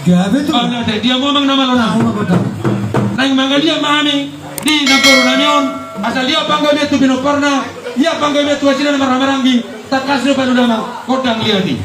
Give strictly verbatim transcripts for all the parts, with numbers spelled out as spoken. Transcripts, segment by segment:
Gabe tu. Dia ma amang na malo na. Naeng mangaliat ma hami di namboru nami on, asa liat panggabean tu pinomparna, liat panggabean tu hasina na marhahamaranggi. Tangkas do panuda ma gondang liat i.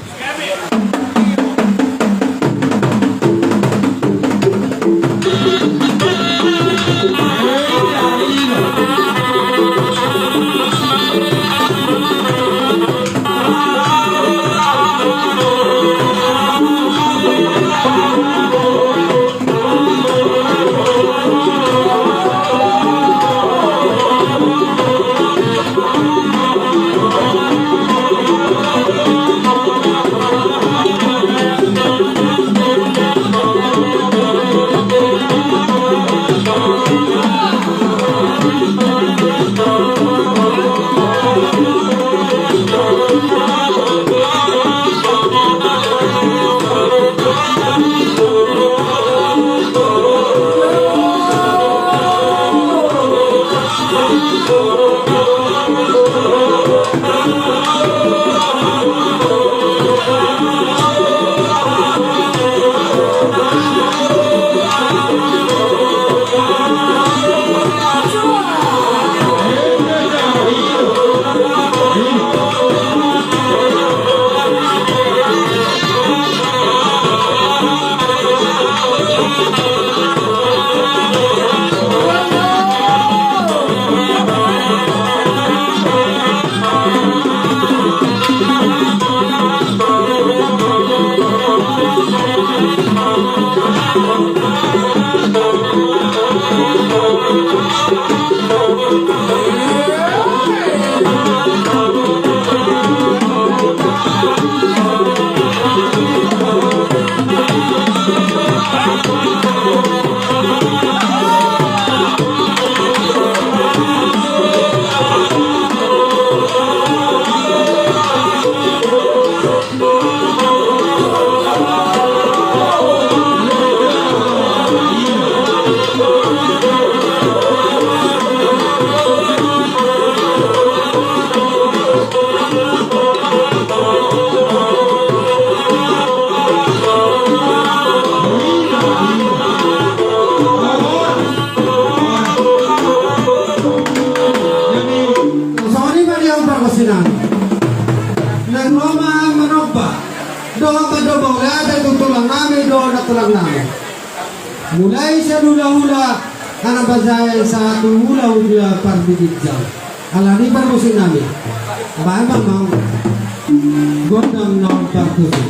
Songon i ma di hamu pargonsi nami. Naeng ro ma manomba dohot mandomu ulaon tu tulang nami dohot nantulang nami. Mulai sian hulahula anak bajai sahat tu hulahula partingkian. Alani i pargonsi nami, baen ma amang gondang naung partusi.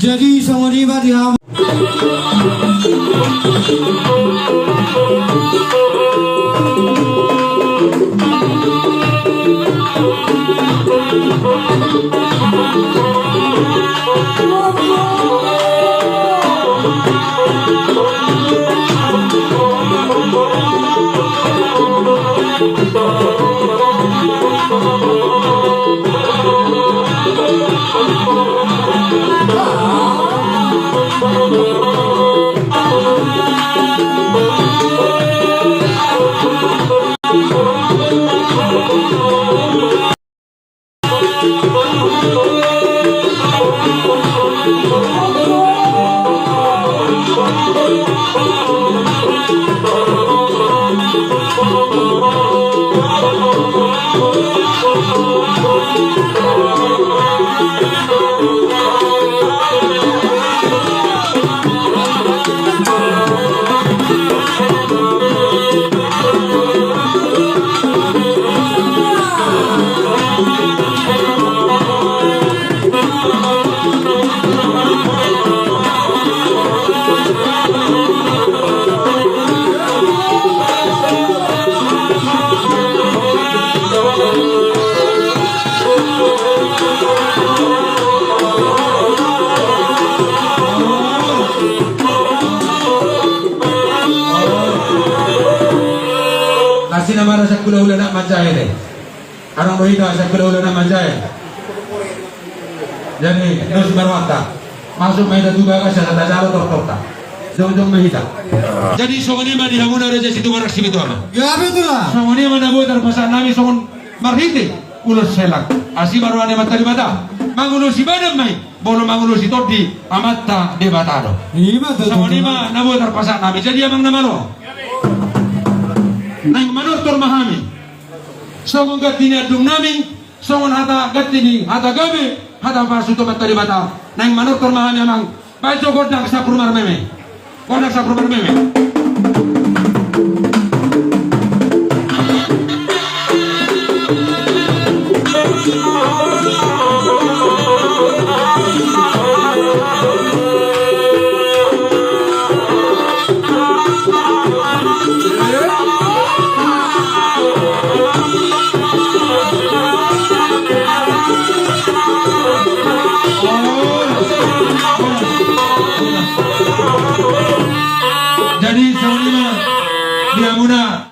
Jadi songon i ma di hamu. Asi nama rasa kula-kula nak manjae deh. Adong do hita asa hulahula na manjae. Jadi dos ma rohanta. Masuk ma hita tu bagas asa tajalo tortorta. Jongjong ma hita. Jadi songon i ma di hamuna Raja Situmorang Sipituama. Gabe tulang. Songon i ma na boi tarpasahat nami songon marhite ulos hela. Asi ma roha ni Amanta Debata. Mangulosi badan ma i. Molo mangulosi tondi Amanta Debata do. Ima tutu. Songon i ma na boi tarpasahat nami. Jadi amang na malo, naeng manortor ma hami. Songon ganti ni andung nami, songon hata ganti ni hata gabe, hata pasu tu Amanta Debata. Naeng manortor ma hami amang, baen jo gondang sampur marmeme. Gondang sampur marmeme.